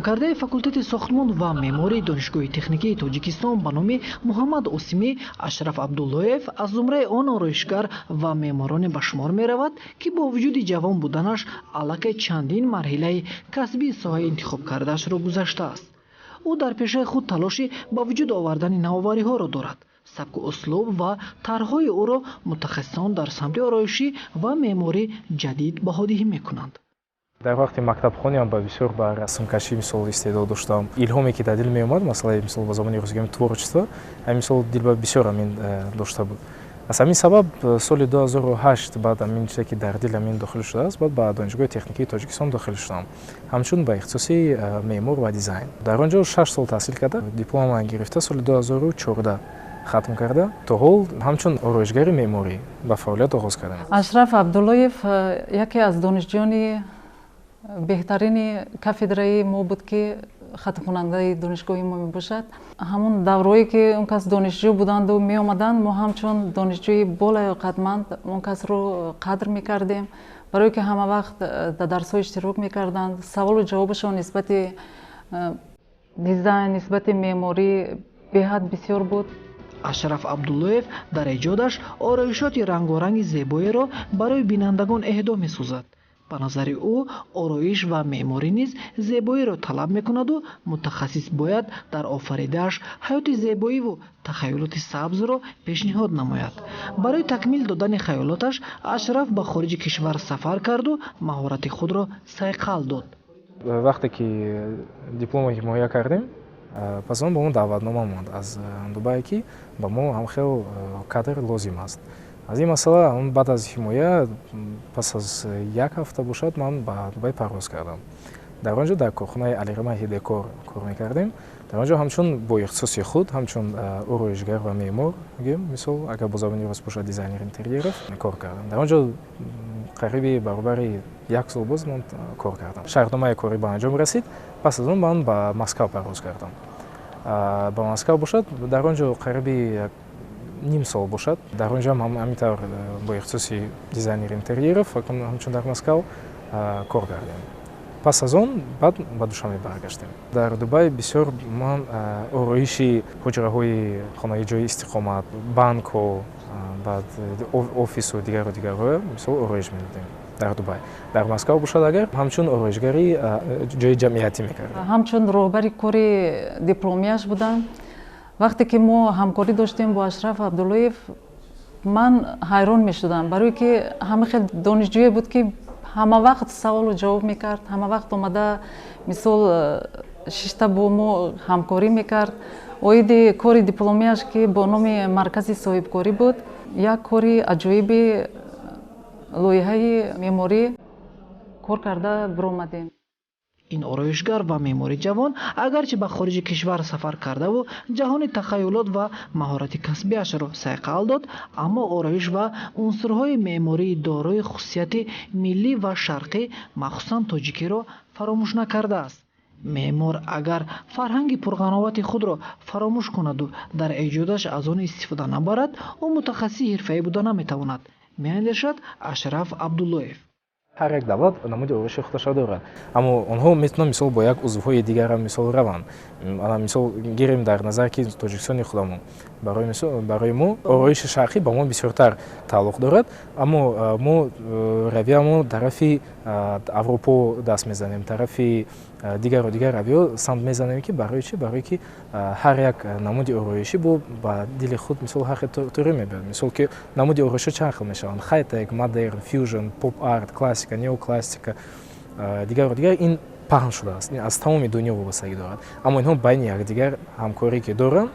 Хатмкардаи факултети сохтмон ва меъмории Донишгоҳи техникии Тоҷикистон ба номи Муҳаммад Осимӣ, Ашраф Абдуллоев аз зумраи он ороишгар ва меъмороне ба шумор меравад, ки бо вуҷуди ҷавон буданаш аллакай чандин марҳилаи касбии соҳаи интихобкардаашро гузаштааст. Ӯ дар пешаи худ талоши ба вуҷуд овардани навовариҳоро дорад. Сабку услуб ва тарҳҳои ӯро мутахассисон дар самти ороишӣ ва меъморӣ ҷадид баҳодиҳӣ мекунанд. Дар вақти мактабхониам ба бисёр ба расмкашӣ, мисол, истеъдод доштам. Илҳоме, ки дар дил меомад, масъалаи, мисол, ба забони русӣ гӯем, творчество, ҳамин, мисол, дил ба бисёр ҳамин дошта буд. Аз ҳамин сабаб соли 2008 баъд ҳамин чизе, ки дар дил ҳамин дохил шудааст, баъд ба Донишгоҳи техникии Тоҷикистон дохил шудам, ҳамчун ба ихтисоси меъмор ва дизайн. Дар он ҷо 6 сол таҳсил карда, дипломам гирифта, соли 2014 хатм карда, то ҳол ҳамчун ороишгари меъморӣ ба фаъолият оғоз кардам. Ашраф Абдуллоев яке аз донишҷӯёни беҳтарини кафедраи мо буд, ки хатмкунандаи донишгоҳи мо мебошад. Ҳамон даврое, ки он кас донишҷӯ буданду меомаданд, мо ҳамчун донишҷӯи болаёқатманд он касро қадр мекардем, барое ки ҳама вақт дар дарсҳо иштирок мекарданд. Саволу ҷавобашон нисбати дизайн, нисбати меъморӣ беҳад бисёр буд. Ашраф Абдуллоев дар эҷодаш ороишоти рангоранги зебоеро барои бинандагон эҳдо месозад. Ба назари ӯ, ороиш ва меъморӣ низ зебоиро талаб мекунаду мутахассис бояд дар офаридааш ҳаёти зебоиву тахайюлоти сабзро пешниҳод намояд. Барои такмил додани хаёлоташ Ашраф ба хориҷи кишвар сафар карду маҳорати худро сайқал дод. Вақте ки дипломро ҳимоя кардем, пас он ба мо даъватнома омад аз Дубай, ки ба мо ҳамхел кадр лозим аст. Аз ин масъала, баъд аз ҳимоя, пас аз як ҳафта бошад, ман ба Дубай парвоз кардам. Дар он ҷо дар корхонаи Алирмаҳи Декор кор мекардем. Дар он ҷо ҳамчун бо ихтисоси худ, ҳамчун ороишгар ва меъмор гӯем, мисол, агар бо забони рус бошад, дизайнер интерьеров, кор кардам. Дар он ҷо қариби баробари як сол боз ман кор кардам. Шартномаи корӣ ба анҷом расид. Пас аз он ман ба Москав парвоз кардам. Ба Москав бошад, дар он ҷо қариби ним сол бошад, дар он ҷо ҳам ҳамин тавр бо ихтисоси дизайнер интерьеров, ҳамчун дар Москав кор кардем. Пас аз он баъд ба Душанбе баргаштем. Дар Дубай бисёр ман ороиши ҳуҷраҳои хонаи ҷои истиқомат, банкҳо, баъд офису дигару дигарҳо, мисол, ороиш медодем дар Дубай. Дар Москав бошад, агар ҳамчун ороишгари ҷои ҷамъиятӣ мекардем. Ҳамчун роҳбари кори дипломияш будам. Вақте ки мо ҳамкорӣ доштем бо Ашраф Абдуллоев, ман ҳайрон мешудам, барое ки ҳама хел донишҷӯе буд, ки ҳама вақт саволу ҷавоб мекард, ҳама вақт омада, мисол, шишта бо мо ҳамкорӣ мекард. Оиди кори дипломияш, ки бо номи маркази соҳибкорӣ буд, як кори аҷоиби лоиҳаи меъморӣ кор карда биромадем. Ин ороишгар ва меъмори ҷавон агарчи ба хориҷи кишвар сафар кардаву ҷаҳони тахайюлот ва маҳорати касбиашро сайқал дод, аммо ороиш ва унсурҳои меъмории дорои хусусияти миллӣ ва шарқӣ, махсусан тоҷикиро, фаромӯш накардааст. Меъмор агар фарҳанги пурғановати худро фаромӯш кунаду дар эҷодаш аз он истифода набарад, ӯ мутахассиси ҳирфаӣ буда наметавонад, меандешад Ашраф Абдуллоев. Ҳар як давлат намуди ороиши худашро дорад, аммо онҳо метавонанд, мисол, бо як узвҳои дигарам, мисол, раванд. Ана, мисол, гирем дар назар, ки Тоҷикистони худамон, барои мисол, барои мо ороиши шарқӣ ба мо бисёртар тааллуқ дорад, аммо мо равиямо тарафи Аврупо даст мезанем, тарафи дигару дигар равиё самт мезанем. Ки барои чӣ? Барое ки ҳар як намуди ороишӣ бо ба дили худ, мисол, ҳар хел туре мебиёд. Мисол, ки намуди ороишҳо чанд хел мешаванд: хайтек, модерн, фьюжн, поп арт, классика, неоклассика, дигару дигар. Ин паҳн шудааст, аз тамоми дунё вобастагӣ дорад, аммо инҳо байни якдигар ҳамкорӣ ки доранд.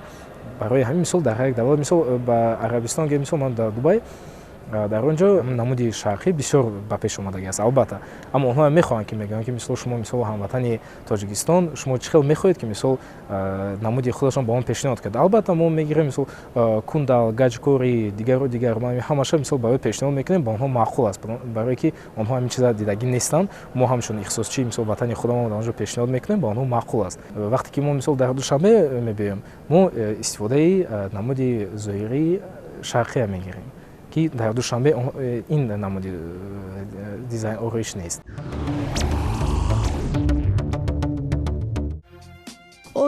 Барои ҳамин, мисол, дар ҳар як давлат, мисол, ба Арабистон ге, мисол, ман дар Дубай, дар он ҷо намуди шарқӣ бисёр ба пеш омадагӣ аст, албатта, аммо онҳо мехоҳанд, ки мегӯянд, ки, мисол, шумо, мисол, ҳамватани Тоҷикистон, шумо чӣ хел мехоҳед, ки, мисол, намуди худашон ба он пешниҳод кард. Албатта, мо мегирем, мисол, кундал, гаҷкорӣ, дигару дигар, ҳамаша, мисол, барои пешниҳод мекунем, ба онҳо маъқул аст, барое ки онҳо ҳамин чиза дидагӣ нестанд. Мо ҳамчун ихтисосчӣ, мисол, ватани худамон дар он ҷо пешниҳод мекунем, ба онҳо маъқул аст. Вақте ки мо, мисол, дар Душанбе мебиёем, мо истифодаи намуди зоҳирии шарқия мегирем, ки дар Душанбе ин намуди дизайн ороиш нест.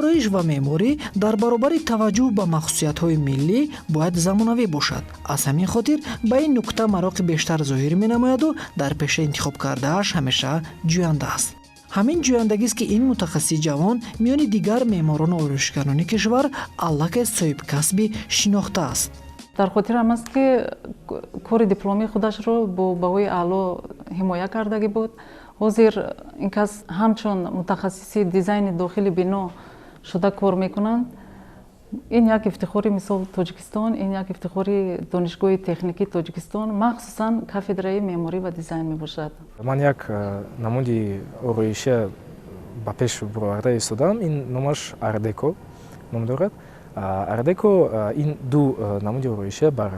Ороиш ва меъморӣ дар баробари таваҷҷӯҳ ба махсусиятҳои миллӣ бояд замонавӣ бошад. Аз ҳамин хотир ба ин нукта мароқи бештар зоҳир менамояду дар пеша интихоб кардааш ҳамеша ҷӯянда аст. Ҳамин ҷӯяндагист, ки ин мутахассиси ҷавон миёни дигар меъморону ороишгарони кишвар аллакай соҳибкасби шинохта аст. Дар хотирам аст, ки кори дипломии худашро бо баҳои аъло ҳимоя кардагӣ буд. Ҳозир ин кас ҳамчун мутахассиси дизайни дохили бино шуда кор мекунанд. Ин як ифтихори, мисол, Тоҷикистон, ин як ифтихори Донишгоҳи техникии Тоҷикистон, махсусан кафедраи меъморӣ ва дизайн мебошад. Ман як намуди ороишия ба пеш бароварда истодаам. Ин номаш ардеко ном дорад. Ардеко ин ду намуди ороишия ба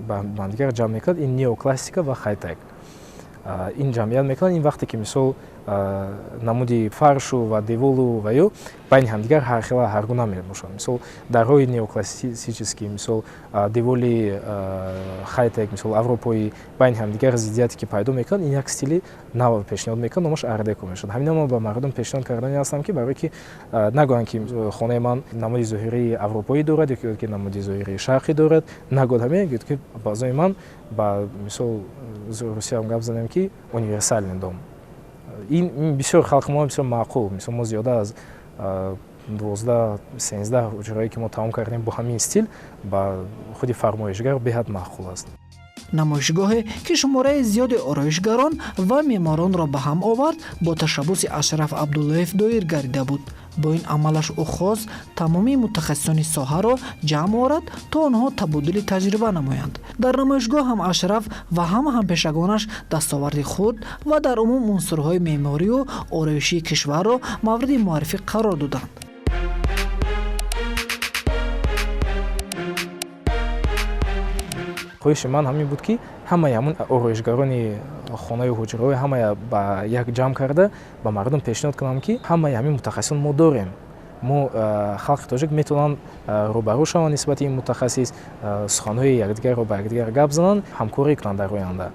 ҳамдигар ҷамъ мекунад, ин неоклассика ва хайтек. Ин ҷамъият мекунад. Ин вақте ки, мисол, намуди фаршу ва деволу ва ё байни ҳамдигар ҳархела, ҳаргуна мебошанд. Мисол, дарҳои неоклассический, мисол, деволи хайтек, мисол, аврупоӣ, байни ҳамдигар зиддияте ки пайдо мекунад, ин як стили нав пешниҳод мекунад, номаш ардеко мешавад. Ҳамин мо ба мардум пешниҳод кардани ҳастам, ки барое ки нагӯянд, ки хонаи ман намуди зоҳирии аврупоӣ дорад ё ки намуди зоҳирии шарқӣ дорад. Нагӯяд ҳамин, гӯяд, ки баъзои ман, ба мисол, русиям гап занем, ки универсальный дом. Ин бисёр халқи мо бисёр маъқул. Мисол, мо зиёда аз 12-13 ҳуҷрае ки мо тамом кардем бо ҳамин стил, ба худи фармоишгар беҳад маъқул аст. Намоишгоҳе, ки шумораи зиёди ороишгарон ва меъморонро ба ҳам овард, бо ташаббуси Ашраф Абдуллоев доир гардида буд. Бо ин амалаш ӯ хост тамоми мутахассисони соҳаро ҷамъ орад, то онҳо табодули таҷриба намоянд. Дар намоишгоҳ ҳам Ашраф ва ҳам ҳампешагонаш дастоварди худ ва дар умум унсурҳои меъморию ороишии кишварро мавриди муаррифӣ қарор доданд. Хоҳиши ман ҳамин буд, ки ҳамаи ҳамун ороишгарони хонаю ҳуҷраҳои ҳамая ба як ҷамъ карда, ба мардум пешниҳод кунам, ки ҳамаи ҳамин мутахассисон мо дорем. Мо, халқи тоҷик, метавонанд рӯбарӯ шаванд нисбати ин мутахассис, суханҳои якдигарро ба якдигар гап зананд, ҳамкорӣ кунанд дар оянда.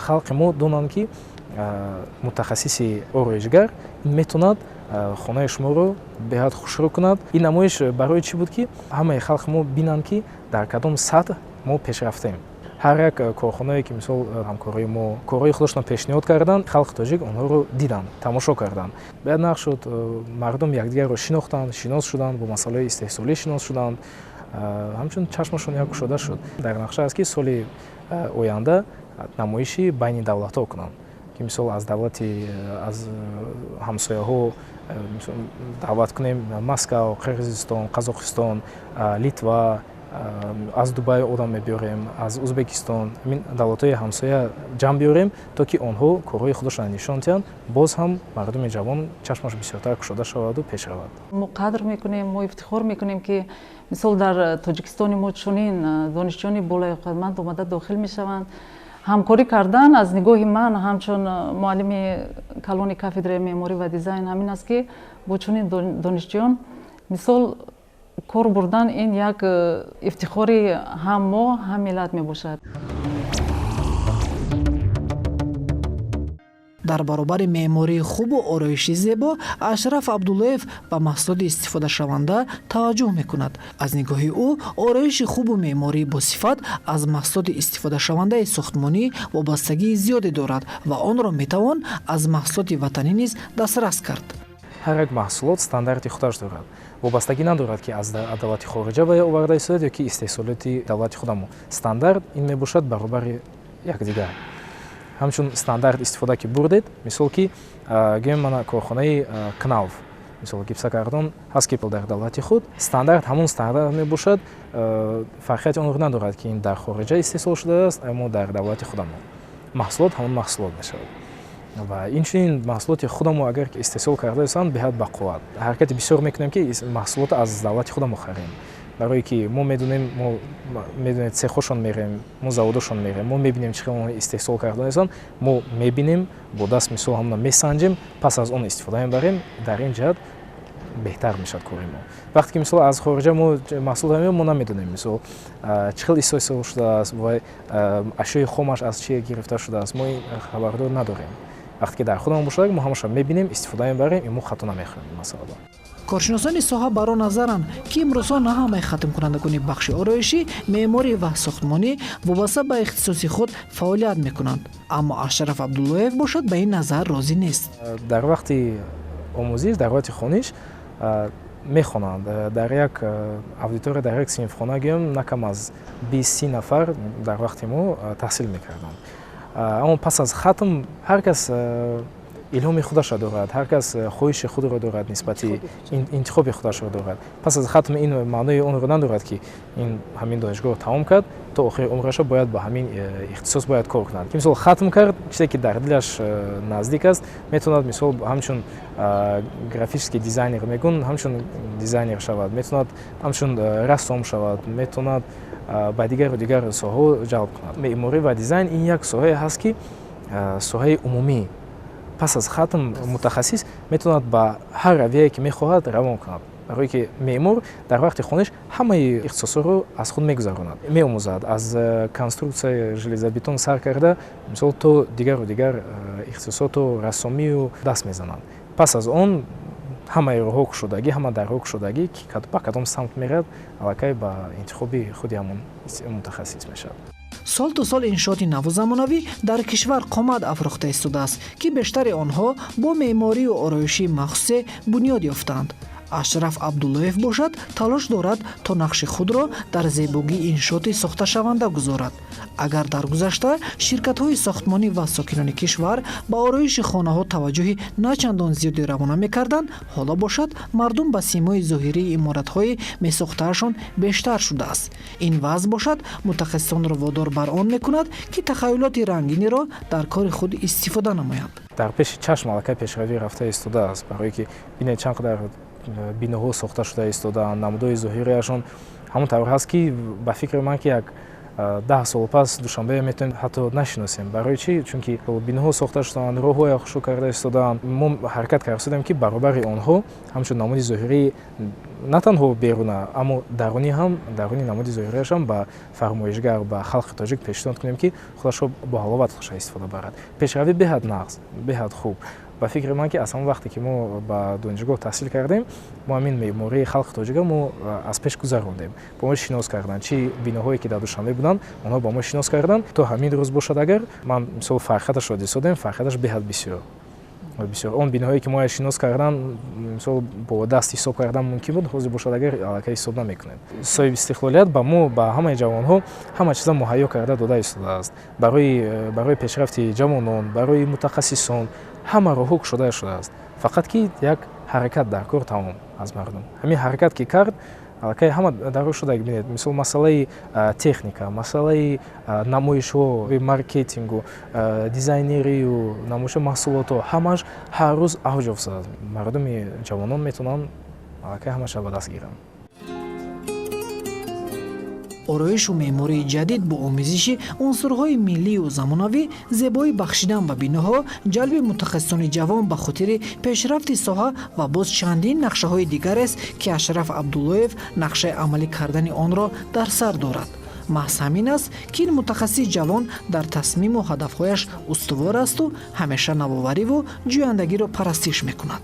Халқи мо донанд, ки мутахассиси ороишгар метавонад хонаи шуморо беҳад хушрӯ кунад. Ин намоиш барои чӣ буд? Ки ҳамаи халқи мо бинанд, ки дар кадом сатҳ мо пешрафтем. Ҳар як корхонае ки, мисол, ҳамкорои мо корҳои худашонро пешниҳод карданд, халқи тоҷик онҳоро диданд, тамошо карданд. Баъд нақш шуд, мардум якдигарро шинохтанд, шинос шуданд, бо масъалаи истеҳсолӣ шинос шуданд, ҳамчун чашмашон як кушода шуд. Дар нақша аст, ки соли оянда намоиши байни давлатҳо кунанд, ки, мисол, аз давлати, аз ҳамсояҳо даъват кунем: Москав, Қирғизистон, Қазоқистон, Литва, аз Дубай одам мебиёрем, аз Узбекистон, ҳамин давлатҳои ҳамсоя ҷамъ биёрем, то ки онҳо корҳои худашонро нишон диҳанд. Боз ҳам мардуми ҷавон чашмаш бисёртар кушода шаваду пеш равад. Мо қадр мекунем, мо ифтихор мекунем, ки, мисол, дар Тоҷикистони мо чунин донишҷӯёни болаёқатманд омада дохил мешаванд. Ҳамкорӣ кардан, аз нигоҳи ман ҳамчун муаллими калони кафедраи меъморӣ ва дизайн, ҳамин аст, ки бо чунин донишҷӯён, мисол, кор бурдан ин як ифтихори ҳам мо, ҳам миллат мебошад. Дар баробари меъмории хубу ороиши зебо, Ашраф Абдуллоев ба маҳсулоти истифодашаванда таваҷҷӯҳ мекунад. Аз нигоҳи ӯ, ороиши хубу меъмории босифат аз маҳсулоти истифодашавандаи сохтмонӣ вобастагии зиёде дорад ва онро метавон аз маҳсулоти ватанӣ низ дастрас кард. Ҳар як маҳсулот стандарти худаш дорад, вобастагӣ надорад, ки аз давлати хориҷа ба оварда истодад ё ки истеҳсолоти давлати худамо. Стандарт ин мебошад баробари якдигар. Ҳамчун стандарт истифода ки бурдед, мисол, ки гӯем, мана корхонаи Кнауф, мисол, гипсокартон ҳаст, ки дар давлати худ стандарт ҳамон стандарт мебошад, фарқияти онро надорад, ки ин дар хориҷа истеҳсол шудааст, аммо дар давлати худамо маҳсулот ҳамон маҳсулот мешавад. Ва инчунин маҳсулоти худамо агар истеҳсол карда истанд, беҳад бақувват. Ҳаракати бисёр мекунем, ки маҳсулотро аз давлати худамо харем, барое ки мо медонем, мо медонем, цехҳошон мерем, мо заводошон мерем, мо мебинем, чӣ хел онҳо истеҳсол карда истанд, мо мебинем бо даст, мисол, ҳамона месанҷем, пас аз он истифода мебарем. Дар ин ҷиҳат беҳтар мешавад кори мо. Вақте ки, мисол, аз хориҷа мо маҳсулот меорем, мо намедонем, мисол, чӣ хел истеҳсол шудааст ва ашёи хомаш аз чӣ гирифта шудааст, мо ин хабардор надорем. Вақте ки дар худамон бошад, мо ҳамаша мебинем, истифода мебарем, мо хато намехӯрем ин масъалада. Коршиносони соҳа бар он назаранд, ки имрӯзҳо на ҳамаи хатмкунандагони бахши ороишӣ, меъморӣ ва сохтмонӣ вобаста ба ихтисоси худ фаъолият мекунанд. Аммо Ашраф Абдуллоев бошад, ба ин назар розӣ нест. Дар вақти омӯзиш, дар вақти хониш мехонанд дар як аудитория, дар як синфхона гӯем, на кам аз 20-30 нафар дар вақти мо таҳсил мекарданд. Аммо пас аз хатм ҳар кас илҳоми худашро дорад, ҳар кас хоҳиши худро дорад, нисбати интихоби худашро дорад. Пас аз хатм ин маънои онро надорад, ки ин ҳамин донишгоҳро тамом кард, то охири умрашо бояд ба ҳамин ихтисос бояд кор кунад. Ки мисол хатм кард, чизе ки дар дилаш наздик аст, метавонад мисол ҳамчун графический дизайнер мегӯн, ҳамчун дизайнер шавад, метавонад ҳамчун рассом шавад, метавонад ба дигару дигар соҳаҳо ҷалб кунад. Меъморӣ ва дизайн ин як соҳае ҳаст, ки соҳаи умумӣ. Пас аз хатм мутахассис метавонад ба ҳар равияе ки мехоҳад равон кунад, барое ки меъмор дар вақти хониш ҳамаи ихтисосҳоро аз худ мегузаронад, меомӯзад, аз конструксияи железобетон сар карда мисол то дигару дигар ихтисосҳо, то рассомию даст мезанад. Пас аз он ҳамаи роҳҳо кушодагӣ, ҳама дарҳо кушодагӣ, ки ба кадом самт меравад, аллакай ба интихоби худи ҳамон мутахассис мешавад. Сол то сол иншооти наву замонавӣ дар кишвар қомат афрохта истодааст, ки бештари онҳо бо меъморию ороишии махсусе бунёд ёфтаанд. Ашраф Абдуллоев бошад, талош дорад, то нақши худро дар зебогии иншооти сохташаванда гузорад. Агар дар гузашта ширкатҳои сохтмонӣ ва сокинони кишвар ба ороиши хонаҳо таваҷҷӯҳи на чандон зиёде равона мекарданд, ҳоло бошад, мардум ба симои зоҳирии иморатҳои месохтаашон бештар шудааст. Ин вазъ бошад, мутахассисонро водор бар он мекунад, ки тахаюлоти рангиниро дар кори худ истифода намоянд. Дар пеши чашм аллакай пешравӣ рафта истодааст, барое ки бинед, чанд қадар биноҳо сохта шуда истодаанд, намудҳои зоҳириашон ҳамон тавр ҳаст, ки ба фикри ман, ки як 10 сол пас Душанбе метавонем ҳатто нашиносем. Барои чӣ? Чунки биноҳо сохта шудаанд, роҳҳоя хушрӯ карда истодаанд. Мо ҳаракат карда истодем, ки баробари онҳо ҳамчун намуди зоҳирии на танҳо беруна, аммо дарунӣ ҳам, даруни намуди зоҳириашам ба фармоишгар, ба халқи тоҷик пешниҳод кунем, ки худашро бо ҳаловат хуша истифода барад. Пешравӣ беҳад нағз, беҳад хуб. Ба фикри ман, ки аз ҳамон вақте ки мо ба донишгоҳ таҳсил кардем, мо ҳамин меъмории халқи тоҷика мо аз пеш гузарондем, ба мо шинос карданд. Чӣ биноҳое ки дар Душанбе буданд, онҳо ба мо шинос карданд. То ҳамин рӯз бошад, агар ман мисол фарқияташро дисодем, фарқияташ беҳад бисёр бисёр. Он биноҳое ки мо шинос кардан, мисол бо даст ҳисоб кардан мумкин буд, ҳозир бошад, агар аллакай ҳисоб намекунем. Соҳиби истиқлолият ба мо, ба ҳамаи ҷавонҳо ҳама чиза муҳайё карда дода истодааст. Барои пешрафти ҷавонон, барои мутахассисон ҳама роҳҳо кушода шудааст. Фақат ки як ҳаракат дар кор тамом аз мардум. Ҳамин ҳаракат ки кард, аллакай ҳама даро шуда. Бинед, мисол масъалаи техника, масъалаи намоишҳо, маркетингу, дизайнерию, намоишҳо, маҳсулотҳо, ҳамааш ҳар рӯз авҷ ёфтааст. Мардуми ҷавонон метавонанд аллакай ҳамаша ба даст гиранд. Ороишу меъмории ҷадид бо омезиши унсурҳои миллию замонавӣ, зебоӣ бахшидан ба биноҳо, ҷалби мутахассисони ҷавон ба хотири пешрафти соҳа ва боз чандин нақшаҳои дигарест, ки Ашраф Абдуллоев нақшаи амалӣ кардани онро дар сар дорад. Маҳз ҳамин аст, ки ин мутахассиси ҷавон дар тасмиму ҳадафҳояш устувор асту ҳамеша навовариву ҷӯяндагиро парастиш мекунад.